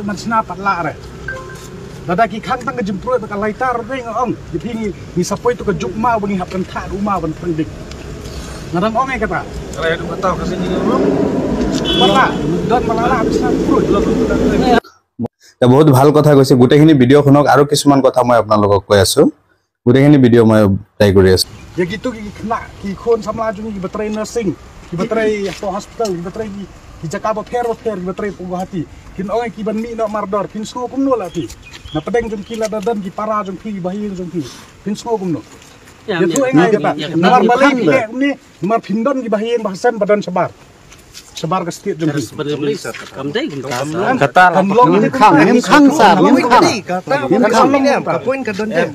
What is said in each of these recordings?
man sina patla re dada ki khang tang jempruit ka laitar reng ong ki phi ni sapoi tu ka jukma bangi hap kan tha ruma ban prendik ngadang ong e kata kala du kata ka sini rum bala don malala bisna pruit বহুত ভাল কথা কৈছে। গোটেইখিনি video' শুনক আৰু কিছুমান কথা মই আপোনালোকক কৈ আছো। গোটেইখিনি ভিডিঅ' মই ট্ৰাই কৰি আছো। Ya gitu ki kena ki khon samla jung ki batrai nursing ki batrai to hospital ki batrai ki jaka ba pher ki batrai Guwahati kin ong ki ban mi no mardor kin sno kum no la ti na padeng jung ki la dadan ki para jung ki bahin jung ki kin sno kum no ya tu engai kata nomor balai ki ni nomor phindon ki bahin bahasan badan sabar sabar ke state jung ki kam dei kata khang nim khang sar nim khang nim khang nim ka point ka don dem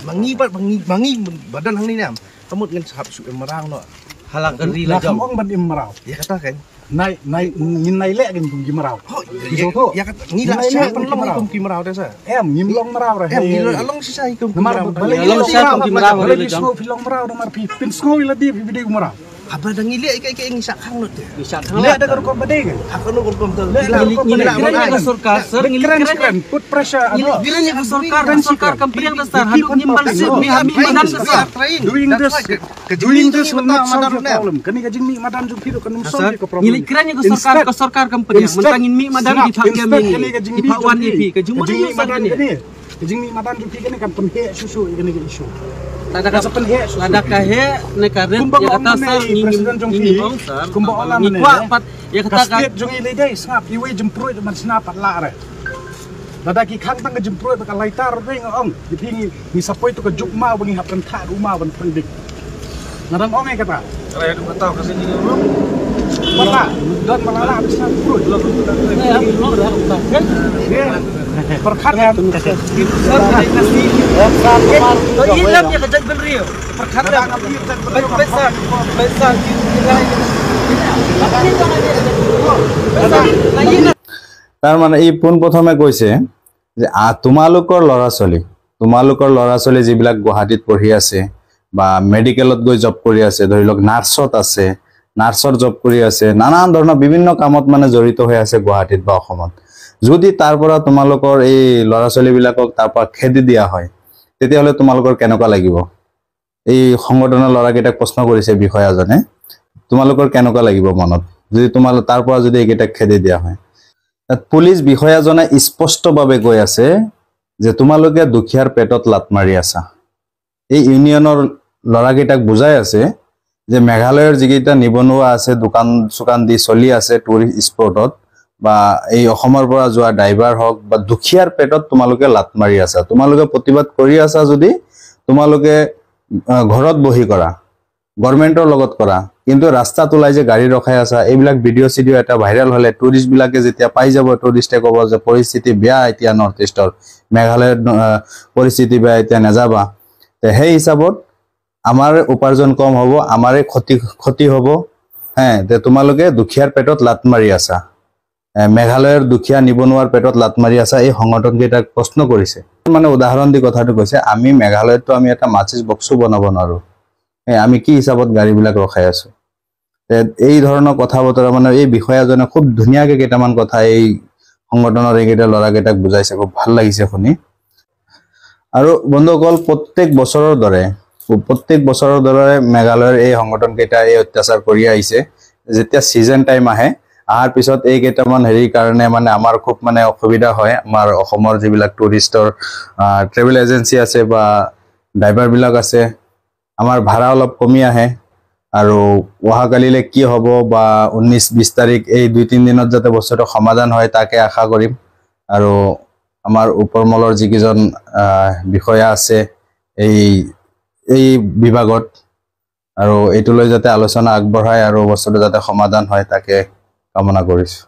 mangi bat mangi badan hang ni nam kamut ngan sahap su merang no halak ri la jom ong ban im merau ya kata kan nai nai ngin nai le gen kum gi merau ya kata ngi la sa pen long kum ki merau da sa em ngim long merau ra em ngi along si sai kum merau along sa kum ki merau la jom long merau nomar pi pin snow la di pi di merau Aba da ngile ike ike ngi sak khang no te ngi sak khang le da ko bade ke aku no kom to ngile ngile sarkar sir ngile put pressure ngile sarkar sarkar company da sir hadu ngimbal sir mi hami madan sir doing this will not solve your problem kani ka jing mi madan jung phi kan solve your problem ngile kiranya ko sarkar company mentangin mi madan di phak kami di phak wan pi ke jung mi madan kani jing mi madan jung phi kani kan pen he susu kani ke issue ada kahe ne karen ya kata sir ngi kumba olam ne ya kata ka jung ile dei snap iwe jempruit man snap la re dada ki khang tang jempruit ka laitar reng ong ki phi ni sapoi tu ka jukma bangi hap kan tha ruma ban prendik ngadang ong e kata kala du kata ka sini rum bala don malala bisna pruit perkhat ya তাৰ মানে এই পোনপ্ৰথমে কৈছে যে তোমালোকৰ ল'ৰা ছোৱালী, তোমালোকৰ ল'ৰা ছোৱালী যিবিলাক গুৱাহাটীত পঢ়ি আছে বা মেডিকেলত গৈ জব কৰি আছে, ধৰি লওক নাৰ্ছত আছে, নাৰ্ছৰ জব কৰি আছে, নানান ধৰণৰ বিভিন্ন কামত মানে জড়িত হৈ আছে গুৱাহাটীত বা অসমত, যদি তাৰ পৰা তোমালোকৰ এই ল'ৰা ছোৱালীবিলাকক তাৰ পৰা খেদি দিয়া হয় তেতিয়াহ'লে তোমালোকৰ কেনেকুৱা লাগিব? এই সংগঠনৰ ল'ৰাকেইটাক প্ৰশ্ন কৰিছে বিষয়াজনে, তোমালোকৰ কেনেকুৱা লাগিব মনত যদি তোমালোক তাৰ পৰা যদি এইকেইটাক খেদি দিয়া হয়? তাত পুলিচ বিষয়াজনে স্পষ্টভাৱে কৈ আছে যে তোমালোকে দুখীয়াৰ পেটত লাত মাৰি আছা। এই ইউনিয়নৰ ল'ৰাকেইটাক বুজাই আছে যে মেঘালয়ৰ যিকেইটা নিবনুৱা আছে, দোকান চোকান দি চলি আছে টুৰিষ্ট স্পটত, বা এই অসমৰ পৰা যোৱা ড্ৰাইভাৰ হওক বা দুখীয়াৰ পেটত তোমালোকে লাত মাৰি আছা। তোমালোকে প্ৰতিবাদ কৰি আছা যদি তোমালোকে ঘৰত বহি কৰা, গভৰ্ণমেণ্টৰ লগত কৰা, কিন্তু ৰাস্তাত ওলাই যে গাড়ী ৰখাই আছা, এইবিলাক ভিডিঅ' চিডিঅ' এটা ভাইৰেল হ'লে টুৰিষ্টবিলাকে যেতিয়া পাই যাব, টুৰিষ্টে ক'ব যে পৰিস্থিতি বেয়া এতিয়া নৰ্থ ইষ্টৰ, মেঘালয়ত পৰিস্থিতি বেয়া এতিয়া নাযাবা। সেই হিচাপত আমাৰ উপাৰ্জন কম হ'ব, আমাৰে ক্ষতি হ'ব। হে তোমালোকে দুখীয়াৰ পেটত লাত মাৰি আছা, মেঘালয়ৰ দুখীয়া নিবনুৱাৰ পেটত লাত মাৰি আছা, এই সংগঠনকেইটাক প্ৰশ্ন কৰিছে। মানে উদাহৰণ দি কথাটো কৈছে, আমি মেঘালয়ততো আমি এটা মাচিছ বক্সো বনাব নোৱাৰো, আমি কি হিচাপত গাড়ীবিলাক ৰখাই আছো? এই ধৰণৰ কথা বতৰা মানে এই বিষয়াজনে খুব ধুনীয়াকে কেইটামান কথা এই সংগঠনৰ এইকেইটা ল'ৰাকেইটাক বুজাইছে, খুব ভাল লাগিছে শুনি। আৰু বন্ধুসকল, প্ৰত্যেক বছৰৰ দৰে মেঘালয়ৰ এই সংগঠনকেইটা এই অত্যাচাৰ কৰি আহিছে। যেতিয়া ছিজন টাইম আহে, অহাৰ পিছত এই কেইটামান হেৰিৰ কাৰণে মানে আমাৰ খুব মানে অসুবিধা হয়। আমাৰ অসমৰ যিবিলাক টুৰিষ্টৰ ট্ৰেভেল এজেঞ্চি আছে বা ড্ৰাইভাৰবিলাক আছে, আমাৰ ভাড়া অলপ কমি আহে। আৰু অহাকালিলৈ কি হ'ব বা 19-20 তাৰিখ এই 2-3 দিনত যাতে বস্তুটো সমাধান হয় তাকে আশা কৰিম। আৰু আমাৰ ওপৰমলৰ যিকেইজন বিষয়া আছে এই এই বিভাগত, আৰু এইটোলৈ যাতে আলোচনা আগবঢ়ায় আৰু বস্তুটো যাতে সমাধান হয় তাকে কামনা কৰিছোঁ।